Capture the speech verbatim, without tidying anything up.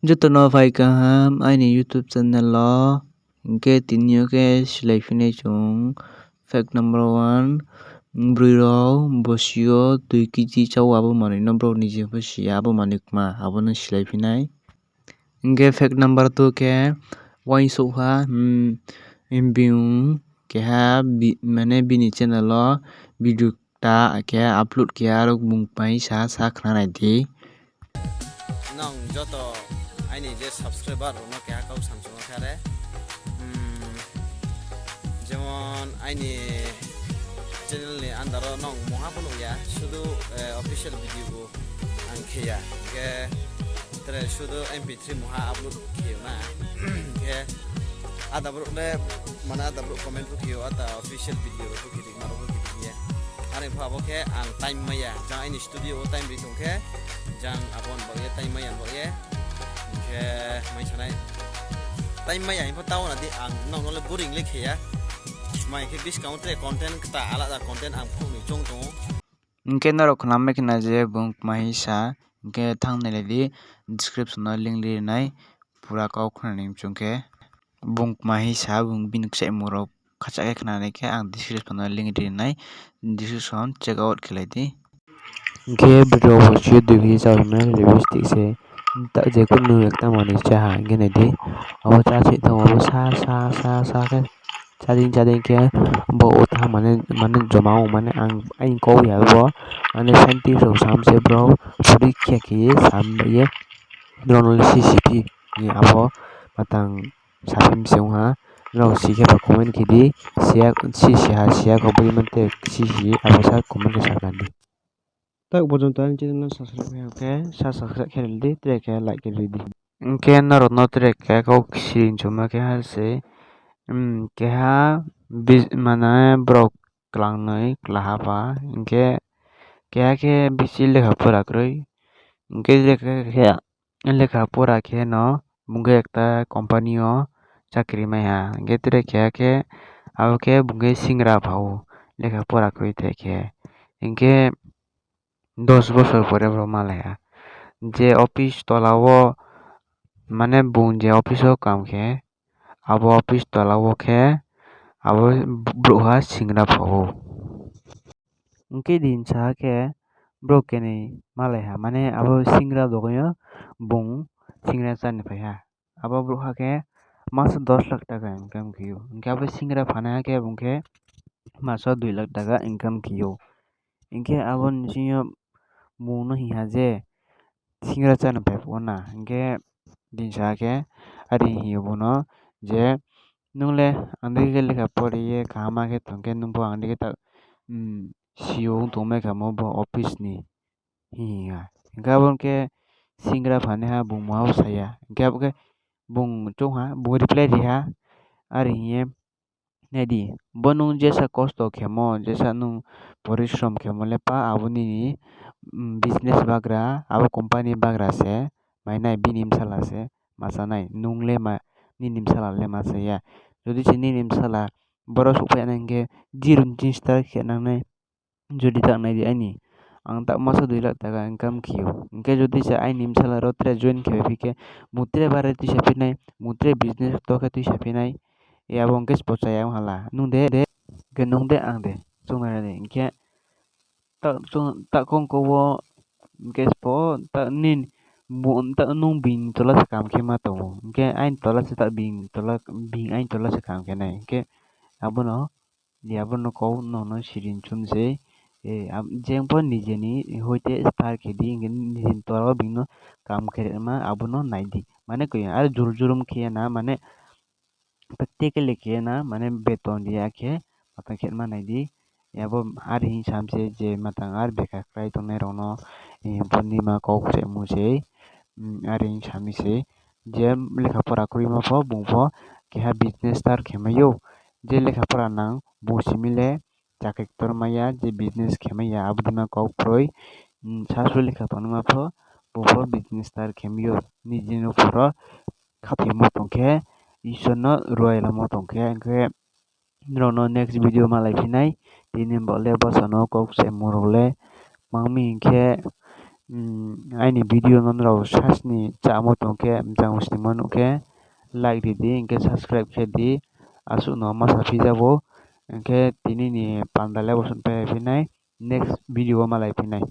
Joto no phai kaham aini YouTube channel wo. Hing khe tini yo khe silai phinai chung fact number one, broi rao bosi yo dui kg chá wo, abo manoi no brao nije pho si ya, abo manoi kma, abo no silai phinai. Hing khe fact number two khe, uaingsouhha, bung keha, mane bini channel wo video kta khe upload khe, aro bung kmai sa, sa khna nai di. Nang joto aini je subscriber rao no keha kau samchung khe are, jemon aini channel ni under wo nang mungha pho nuh ya, sudu official video bo ang khe ya, hing khe tre sudu M P three mungha upload khe yo na. Hing khe ada brouh le, mane ada brouh comment pho khe yo, ada official video rao pho khe di, ma rao pho khe di ye. Are pho abo khe ang time mai ya, jang aini studio wo time ri tong khe, jang abo ni baoh ye time mai ya ni baoh ye. Hing khe mai sanai, time mai ya hing pho tao na di, ang nang no le boring le khe ya. Mai khe buskang wo tre content kta alada content ang phnuh ni choung tong ou. Hing khe nrao khnamai khna je bung kma hing sa, hing khe thanng nailai di, description no link ri ri nai, pura kau khna ni mchung khe. Bung kma hing sa, bung bini kchaihmung rao khacha khe khna nai khe ang description no link ri ri nai, description check out khe lai di. Hing khe broi rao bosi yo dui kg chá hima lipstick se, ta je kunu ekta manoi chá ha hing khe nai di. Abo chá se thanng abo sa sa sa sa khe chá dei chá dei khe bo o tha mane, mane joma ong mane ang aini kau ya bo, mane scientist rao sam se brao, pori khe khe ye sam ye, nrao no le si si phi, abo matang saphi mi se ong ha, nrao si khe ba comment khe di, si si ha si ya kho boi mante si si abo sa comment khe sa khna di. Tak porjonto aini channel no subscribe khe ya khe, sa subscribe khe ri di, tre khe like khe ri di. Hing khe nrao no tre khe kau siri chungma khe ha se, keha, mane brao klangnoi klaha ba, hing khe keha khe bisi lekha pora kroi, hing khe lekha pora khe no bung khe ekta company yo chakri mai ha, hing khe tre keha khe abo khe bung khe singra pha ou, lekha pora kroi thai khe, hing khe dos bosor pore bro malai ha. Je office tola wo, mane bung je office wo kam khe, abo office tola wo khe abo brouhha singra pha ou. Hing khe din sa khe brouh keni malai ha, mane abo singra dogan yo bung singra chá ni phai ha. Abo brouhha khe masa dos lakh taka income khe ou. Hing khe abo singra phanaiha khe bung khe masa dui lakh taka income khe ou. Hing khe abo ni sing yo bung no hing ha je singra chá ni phai phuh wo na. Hing khe din sa khe are hing ou bung no je, nung le ang dei khe lekha pori ye kaham khe tong khe nung pho ang dei khe ta, C E O ong tongmai khamo bo office ni, hing ha. Hing khe abo khe singra phanaiha bung mungha bo sa ya. Hing khe abo khe bung choung ha, bung reply ri ha, are hing ye, nai di, bo nung jesa kosto khemo, jesa nung porishrom khemo le pa abo nini business bagra, abo company bagra se mai nai, bini bsala se ma chá nai, nung le ma, nini bsala le ma chá ya. Jodi se nini bsala boro souhphai nai hing khe zero ni ching start khe nang nai. Jodi tak nai di aini, ang tak masa dui lakh taka income khe ou. Hing khe jodi se aini bsala rao tre join khe phi khe, bung tre bare tuisa phi nai, bung tre business ktor khe tuisa phi nai. Abo hing khe sbo chaya ong hala. Nung de, de, hing khe nung de, ang de, choungnai di. Hing khe ta, ta kong kau wo, hing khe sbo, ta, nung bini tola se kam khe ma tong ou. Hing khe aini tola se ta, bini tola, bini aini tola se kam khe nai. Hing khe abo no, abo no kau no no siri chum se, jeng pho nije ni hoite start khe di, hing khe nije ni tola wo bini no kam khe rima, abo no nai di. Mane koi are juru jurum khe ya na, mane practically khe ya na, mane beton ri ya khe, matang khe ma nai di. Abo are hing sam se je matang are bekha krai tongnai rao no, bo nima kau kchemu se, are hing sami se, je lekha pora kroima pho bung pho keha business start khe mai ou. Je lekha pora nang bung simi le chakri ktor mai ya, je business khe mai ya, abo deima kau kroi. Sasu lekha tongnaima pho, bung pho business start khe mai ou. Nije ni uphoro khaphimo tong khe, Isor no ruailamo tong khe, hing khe nrao no next video malai phi nai. Tini baoh le bsa no kau kchemu rao le mang mi hing khe, Aini video no nrao sasni chámo tong khe, mchang sningmo nuh khe, like ri di, hing khe subscribe khe di, asuh no ma saphi ja ou. Hing khe tini ni panda le bo suh phaiphi nai, next video wo malaiphi nai.